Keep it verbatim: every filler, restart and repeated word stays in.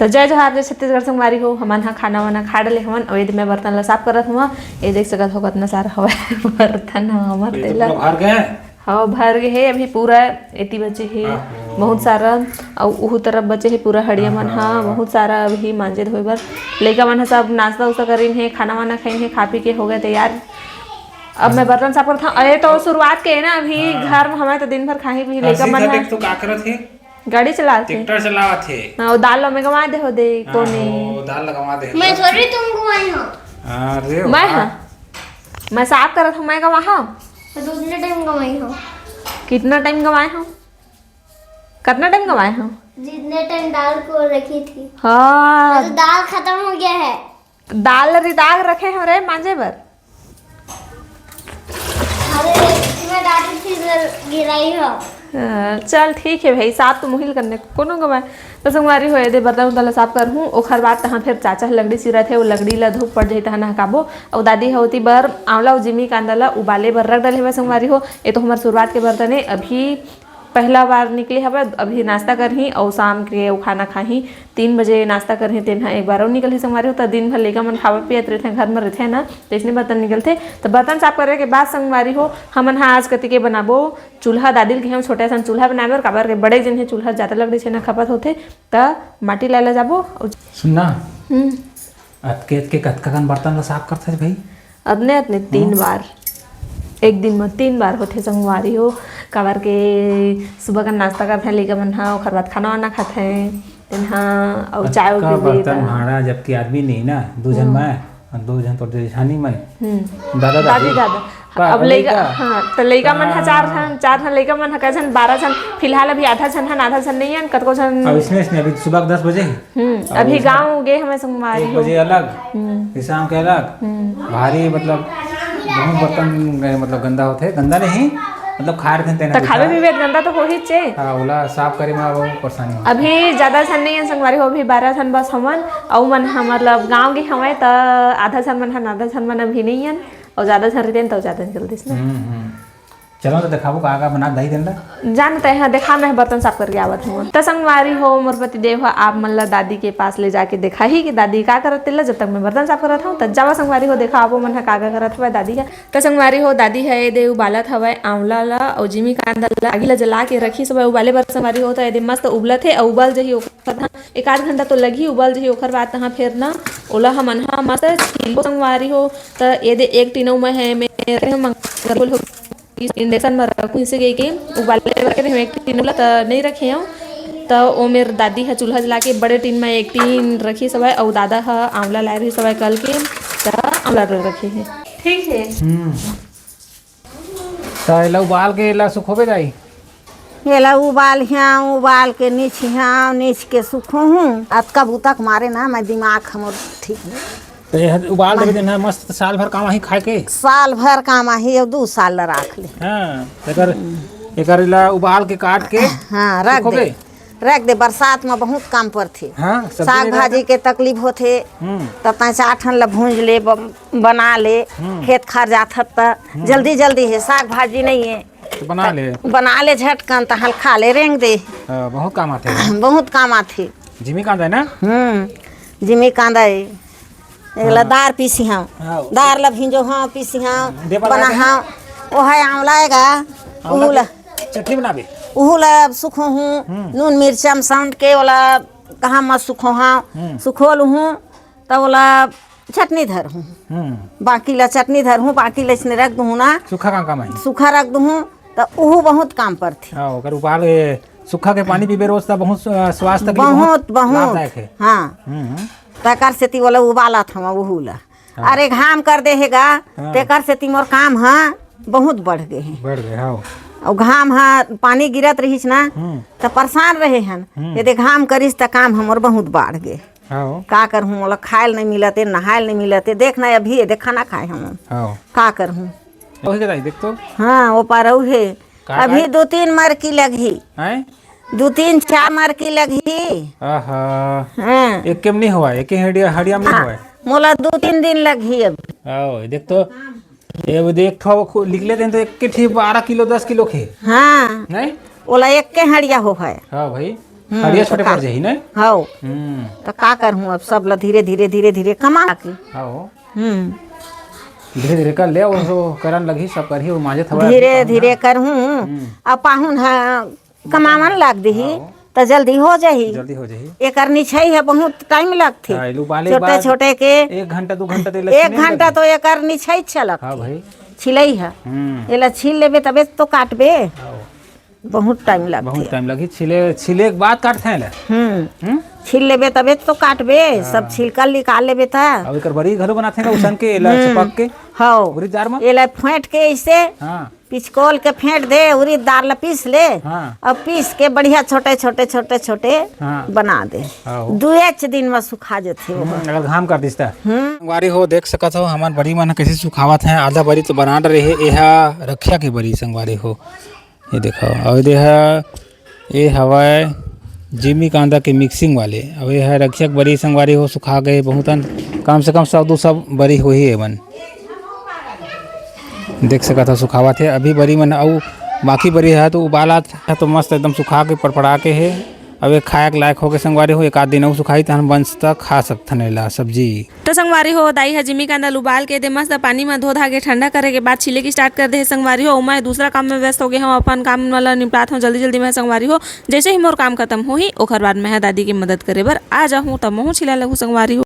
तो जय जोहार, जय छत्तीसगढ़ संगवारी हो। हमन ह खाना वाना खा डले हवन, अउ ये दे मैं बर्तन ला साफ करत हवं। ये देख सकत हो, कतना सारा हवय बर्तन ह हमर ये तो तेला। पूरा भर गया है। हाँ, भर गे हे, अभी पूरा एती बचे हे। हाँ, हाँ। बहुत सारा, अउ उहू तरफ बचे हे पूरा हड़िया मन ह। हाँ। बहुत सारा अभी मांजे धोए बर। लइका मन ह सब नाश्ता उस्ता करिन हे, खाना वाना खाइन हे, खा पी के हो गए तैयार। अब मैं बर्तन साफ करत हवं। अरे, तो शुरुआत के हे ना अभी। हाँ। घर में हमारे तो दिन भर खाही पीही, लइका मन ह। तो का करत हे? गाड़ी चलात हे। ट्रैक्टर चलावत हे। हाँ, वो दाल ला मैं गंवा दे हो दे, हाँ, कोनी। वो दाल ला गंवा दे। मैं थोड़ी तुम गंवाई हो। अरे मैं वाह। हाँ, मैं साफ करत हूँ, मैं गंवा हूँ। तो उतने टाइम गंवाई हो। कितना टाइम गंवाए हूँ? कितना टाइम गंवाए हूँ? जितने टाइम दाल को रखी थी। हाँ। तो दाल खत्म हो गया है। दाल रिदाग रखे हो रे मांजे बर। अरे, मैं डाली थी, इधर गिराई हो। हाँ, चल ठीक है भाई, साफ तो मुहिल करने को कोनो गवाए। तो संगवारी हो, ये दे बर्तन उर्तन ला साफ कर हूँ, ओखर बाद तहाँ फिर चाचा ह लकड़ी चिरत हे, वो लकड़ी ला धूप पड़ जाही तहाँ नहकाबो। अउ दादी ह ओती बर आंवला अउ जिमी कांदा ला उबाले बर रख डले हवय संगवारी हो। ये तो हमर शुरुआत के बर्तन हे, अभी पहला बार निकले हवय, अभी नाश्ता करही अउ शाम के अउ खाना खाही। तीन बजे नाश्ता करही, तेन ह एक बार अउ निकलही संगवारी हो। त दिन भर लइका मन खावत पियत रहिथे, घर म रहिथे ना, त इसने बर्तन निकलथे। त बर्तन साफ करे के बाद संगवारी हो, हमन ह आज कति के बनाबो चूल्हा। दादी ल कहे हंव छोटे असन चूल्हा बनाए बर, काबर के बड़े जन हे, चूल्हा जादा लकड़ी छेना खपत होथे। त माटी लाए ला जाबो। सुन ना, हम्म। अतके अतके कतका कन बर्तन ला साफ करथस भाई? अतने अतने तीन हम्म। बार, एक दिन म तीन बार होथे संगवारी हो, काबर के सुबह का नाश्ता करथे लइका मन ह, ओखर बाद खाना वाना खाथे, तेन ह, अउ चाय अतका पीबे बर्तन त। भांड़ा, जबकि आदमी नहीं ना, दू झन हम्म। मैं, अउ दू झन तोर जेठानी मन, हम्म। दादा दादी। दादी दादा। का अब लइका, लइका? हाँ, त लइका मन ह चार हाँ। झन, चार झन लइका मन ह, कै झन, बारह झन, फिलहाल अभी आधा झन हन, आधा झन नहीं हन, कतको झन। अब इसने, इसने अभी सुबह के दस बजे हे। हम्म, अउ अभी इसने गाँव गे हवय संगवारी एक हो। बजे अलग, हम्म। फिर शाम के अलग। हम्म। भारी, मतलब, बहुत बर्तन, मतलब, गंदा होथे, गंदा नहीं, मतलब, खाए रहिथन तेन त खाबे पीबे गंदा तो होही चे। हाँ, ओला साफ करे म बहुत परेशानी होथे। अभी ज्यादा झन नहीं हन संगवारी हो, अभी बारह झन बस हमन, अउ मन ह, मतलब, गाँव गे हवय, त आधा झन मन हन, आधा झन मन अभी नहीं हन, अउ ज्यादा झन रहितेन, त ज्यादा निकलतिस ना। हम्म, हम्म। चलो तो देखाबो का का बना दाई तेन ला। जान तै हा देखा, मैं बर्तन साफ करके आवत हूँ। त संगवारी हो, मोर पति देव ह आप मन ला दादी के पास ले जाके देखाही कि दादी का करत तेला, जब तक मैं बर्तन साफ करत हूँ। त जावा संगवारी हो, देखा आप मन ह का का करत हवय दादी ह। त संगवारी हो, दादी ह ए दे उबालत हवय आंवला ला अउ जिमी कांदा ला, आगी ला जला के रखी हवय उबाले बर संगवारी हो। त ए दे मस्त उबलत हे अउ उबल जही ओखर बाद, एक आध घंटा तो लगही उबल जही, ओखर बाद तहाँ फेर ना ओला हमन ह मस्त छीलबो संगवारी हो। त ए दे एक टीनऊ में है, मैं इंडक्शन में रखूँ, इसे के, के उबाले बर के रहे, एक टीन उला त नहीं रखे हूँ। त ओ मेर दादी ह चूल्हा जला के बड़े टीन में एक टीन रखी सवय, अउ दादा ह आंवला लाए रही सवय कल के, त आंवला रखे हे। ठीक है। हम्म। त एला उबाल के एला सुखोबे दाई? एला उबाल हियाँ, उबाल के नीच हियाँ, नीच के सुखोहूँ। अतका बुता के मारे ना, मैं दिमाग हमर ठीक नहीं। त ये उबाल देबे मैं तेन ह मस्त, साल भर काम आही खाए के। साल भर काम आही, अउ दू साल ला राख ले। हाँ, एकर, एकर ला उबाल के काट के हाँ, रख सुखोबे? दे। रख दे, बरसात में बहुत काम पड़थे। हाँ, सब्जी साग नहीं भाजी रहता। के तकलीफ होथे। हम्म। त तैं चार ठन ला भूंज ले, ब-, बना ले, हम्म। खेत खार जाथत त हम्म। जल्दी जल्दी हे, साग भाजी नहीं है। तो बना ले। बना ले झटकन, त हल्का ले रेंग दे। हाँ, बहुत काम आथे। बहुत काम आथे। जिमी कांदा है ना? हम्म, जिमी कांदा है। एकला हाँ। दार पीसी हंव। हाँ। दार ला भिंजो हंव, पीसी हंव, दे बना बना दे। हंव। ओ है आंवला आएगा। आंवला उहू ला। के चटनी बनाबे? उहू ला सुखो हूँ। हम्म। नून मिर्चा म सांत के ओला कहाँ मत सुखो हंव। हम्म। सुखो लूँ हूँ, त ओला चटनी धर हूँ। हम्म। बाकी ला चटनी धर हूँ, बाकी ला इसने रख दूँ ना। सूखा काम काम है। सूखा रख दूँ हूँ, त उहू बहुत काम पड़थे। हाँ, ओकर उबाल के, सूखा के पानी पीबे रोज त बहुत स्व-, स्वास्थ्य के लिए बहुत, बहुत, बहुत लाभदायक है। हाँ। हम्म। तकर सेती ओला उबालत हंव उहू ला। हाँ। अरे घाम कर दे हे गा, हाँ। तेकर सेती मोर काम ह बहुत बढ़ गे हे। बढ़ गे, हाँ। अउ घाम ह पानी गिरत रहिस ना, हम्म। त परेशान रहे हन। हम्म। यदि घाम करिस त काम हमर बहुत बाढ़ गे। हाँ। का करहूँ, मोला खाए ल नहीं मिलत हे, नहाए ल नहीं मिलत हे। देख ना अभी ये देख खाना खाए हम। हाँ। का करहूँ? वही के दाई, देख तो। हाँ, वो पार अउ हे। का अभी खाए? दो तीन मरकी लगही। हैं? दू तीन चार मरकी लगही। आहा। हाँ। एक के में नहीं होवय, एक के हड़िया, हड़िया में नहीं हाँ, होवय। मोला दू तीन दिन लगही अब। आओ, देख तो, ये वो देख ठो, वो खु-, निकले दिन तो एक के ठी बारह किलो, दस किलो के। हाँ। नहीं? ओला एक के हड़िया होवय। हाँ भाई। हम्म, खरिया तो छोटे का? पड़ जाही, नहीं? हव। हम्म। तो का करहूँ, अब सब ल धीरे, धीरे, धीरे, धीरे कमा के। हव। हम्म। धीरे, धीरे कर ले, वो, वो करन लगही, सब करही, वो मांजत हवय धीरे, अभी पाहुन धीरे ह। करहूँ। हम्म। अब पाहुन ह कमावन लाग दिही, हव। त जल्दी हो जाही। जल्दी हो जाही। एकर निछई ह बहुत टाइम लगथे। हाँ, एलू उबाले के छोटे, बाद छोटे के। एक घंटा, दू घंटा तो एला एक छीले घंटा लगही। तो एकर निछई अच्छा लगथे। हाँ भाई। छिलई ह। हम्म। एला छील लेबे तबे तो काटबे। हव। बहुत टाइम लगथे। बहुत टाइम लगही, छिले, छिले के बाद काटथे एला। हम्म। हम्म? छील लेबे तबे तो काटबे, हाँ। सब छिलका निकाल लेबे त। अब एकर बरी घलो बनाथे का उसन के, एला हम्म। चिपक के? हव। उरीद दार म? एला फेंट के ऐसे हाँ। पिचकोल के फेंट दे, उरीद दार ला पीस ले, हाँ। अब पीस के बढ़िया छोटे, छोटे, छोटे, छोटे हाँ। बना दे। हाँ, हो। दुएच दिन म सुखा जथे वो। हम्म, अगर घाम कर दिस त। हम्म। संगवारी हो, देख सकत हो, हमर बरी मन ह कइसे सुखावत हे। आधा बरी तो बना डरे हे, एहा रखिया के बरी, संगवारी हो। ये देखो, अउ ये देहा, ये हवय जिमी कांदा के mixing वाले। अउ ये ह रखिया के बरी, संगवारी हो, सुखा गए बहुतन, कम से कम सौ दू सौ बरी होही एमन। देख सकत ह, सुखावत हे अभी बरी मन, अउ बाकी बरी ह तो उबालत ह, तो मस्त एकदम सुखा के पड़पड़ा के हे। अब ये खाए के लायक होगे संगवारी हो, एक आध दिन अउ सुखाही, तहन बंस त खा सकथन एला सब्जी। तो संगवारी हो, दाई ह जिमी कांदा ल उबाल के दे मस्त पानी म धो धा के ठंडा करे के बाद छिले के start कर दे हे संगवारी हो। मैं दूसरा काम में व्यस्त हो गए हूँ, अपन काम वाला निपटात हूँ जल्दी जल्दी में संगवारी हो। जैसे ही मोर काम खत्म होही, ओकर बाद मैं ह दादी के मदद करे बर आ जाहूँ, त महूँ छिला लगू संगवारी हो।